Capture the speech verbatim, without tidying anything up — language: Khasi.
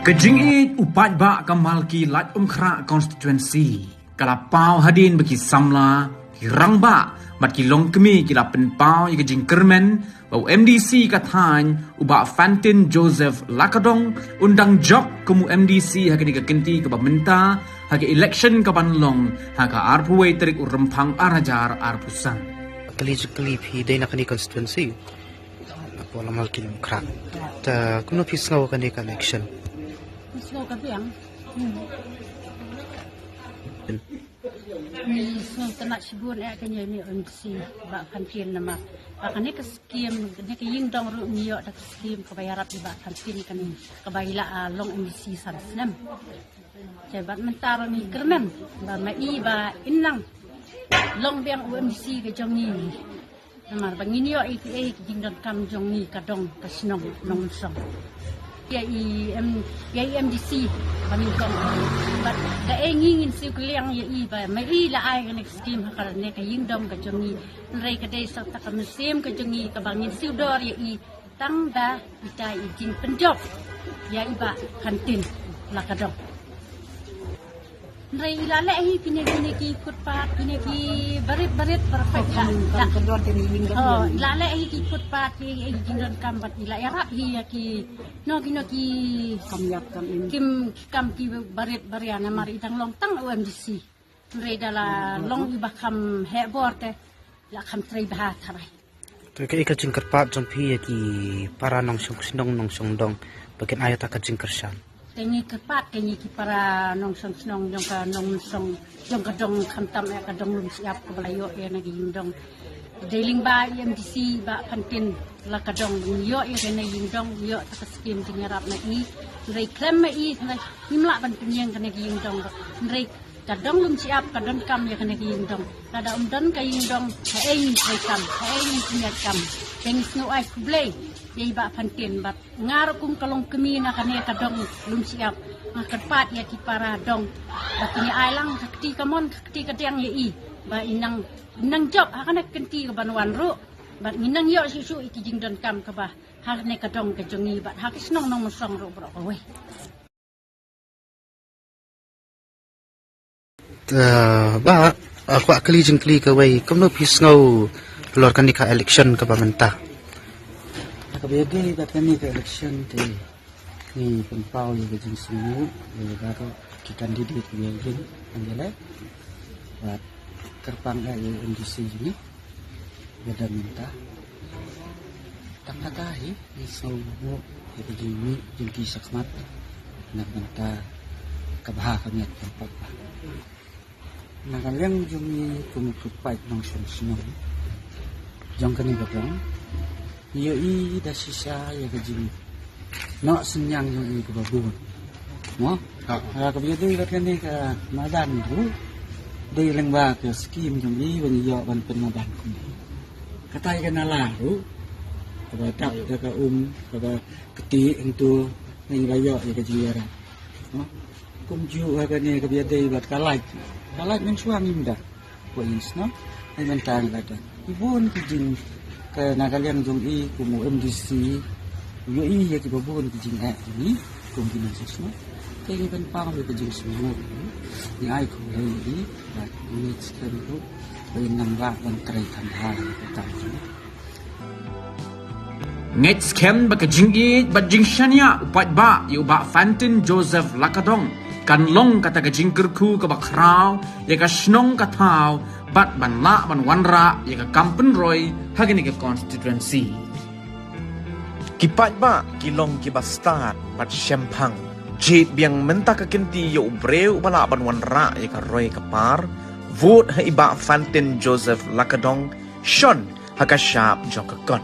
Ka jingïeit u paidbah ka Malki Laitumkhrah constituency ka la paw hadien ba ki samla, ki rangbah bad ki longkmie ki la pynpaw ïa ka jingkyrmen ba u M D C ka thaiñ, u Bah Fantin Joseph Lakadong, un dang jop kum u M D C ha kane ka kynti kaba mynta ha ka election kaban long ha ka arphew wei tarik u Rymphang ar hajar arphew san. Kali jingkylli, phi dei na kane constituency? Hapoh la Malki Laitumkhrah. Ta kumno phi sngew kane ka election? Phi sngew ka biang? Hmm. Ni sngew tynat shibun eh ka ngi ni M D C Bah Fantin namar ba kane ka skim, kane ka ïingdong ruh ngi ïoh da ka skim kaba ïarap i Bah Fantin kane kaba i la, ah, long M D C san snem. Te bad mynta ruh ngi kyrmen ba ma i ba in nang long biang u M D C ka jong ngi. Namar ba ngin ïoh ïa ki, ïa ki jingdonkam jong ngi ka dong ka shnong Nongmynsong. Ïa i em, ïa i M D C ba ngin kong. Bad da ei ngi ngin siew kylliang ïa i ba ma i la ai kane ka skim ha kane ka ïingdong ka jong ngi. Hynrei ka dei sa ta ka mynsiem ka jong ngi kaba ngin siew dor ïa i tang da ita i jingpynjop ïa i Bah Fantin Lakadong. Hynrei i la leh hi kine, kine ki footpath, kine ki barit barit perfect. Oh, la, kam, la, kam ka dor kine ïing. Oh, i la leh hi ki footpath, ki, ki jingdonkam bad i la ïarap hi ïa ki, no, kino ki kam ïap kam im, kim, ki kam ki barit baria namar i dang long tang u M D C. Hynrei da la long i ba kham heh bor te la kham trei bha tharai. Te kaei ka jingkyrpad jong phi ïa ki para nongshong shnong nongshong dong ba kin ai ïa ta ka jingkyrshan? Te ngi kyrpad, te ngi ki para nongshong shnong jong ka nongshong, jong ka dong, khamtam ïa ka dong Lumshyiap kaba la ïoh ïa kane ka ïingdong. Dei lyngba i M D C Bah Fantin Lakadong ngi ïoh ïa kane ka ïingdong, ïoh ta ka skim jingïarap na i. Hynrei khlem ma i, hynrei ngim lah ban pynïeng kane ka ïingdong. Hynrei ka dong Lumshyiap ka donkam ïa kane ka ïingdong. Lada ym don ka ïingdong, haei ngin trei kam, haei ngin pynïaid kam. Te ngi sngew ai khublei ïa i Bah Fantin bad nga ruh kum ka longkmie na kane ka dong Lumshyiap, nga kyrpad ïa ki para dong ba kin ïa ai lang ka kti kamon, ka kti kadiang ïa i ba i nang, i nang jop ha kane ka kynti kaban wan ruh. Bad ngin nang ïoh shuh shuh ïa ki jingdonkam kaba ha kane ka dong ka jong ngi bad ha ka shnong Nongmynsong ruh baroh kawei. Te, Bah, ah, kwah kylli jingkylli kawei, kumno phi sngew halor kane ka election kaba mynta? Kaba ïadei bad kane ka election te ngi pynpaw ïa ka jingsngewnguh ïa baroh ki candidate kiba ïeng, ïeng leh. Bad kyrpang eh ïa u M D C jong ngi ba dang mynta. Tang kata hi ngi sngewnguh ïa ka jingmih jong ki shakhmat na ka bynta ka bha ka miat ka paidbah. Na ka liang jong ngi kum ki paid nongshong shnong jong kane ka dong, ngi ïohi da shisha ïa ka jingnoh synñiang jong i kaba bun. Mo? Ha. Ha, kaba ïadei bad kane ka madan ruh, dei lyngba ka skim jong i ba ngi ïoh ban pynmadan kumne. Kata ïa ka nala ruh, kaba dap da ka um, kaba ktieh hangto, ngi la ïoh ïa ka jingïarap. Mo? Kumjuh ha kane kaba ïadei bad ka light. Ka light mynshuwa ngim da. Ko ïing shnong, hynrei mynta ngi la don. Ki bun ki jing, ka na ka liang jong i kum u M D C, u ïohi ïa kiba bun ki jingeh jong i kum ki nongshong shnong. Te ngi pynpaw ïa ka jingsngewnguh. Ngi ai khublei ïa i bad ngi ngeit skhem ruh ba in nang lah ban trei kham bha ïa ka kam jong i. Ngeit skhem ba ka jingïeit bad jingshaniah u paidbah ïa u Bah Fantin Joseph Lakadong kan long kata ka jingkyrkhu kaba khraw ïa ka shnong ka thaw bad ban lah ban wanrah ïa ka kam pynroi ha kane ka constituency. Ki paidbah ki long kiba stad bad shemphang. Jied biang mynta ka kynti ïa u briew uba lah ban wanrah ïa ka roi ka par. Vote ha i Bah Fantin Joseph Lakadong, shon ha ka shap jong ka kon.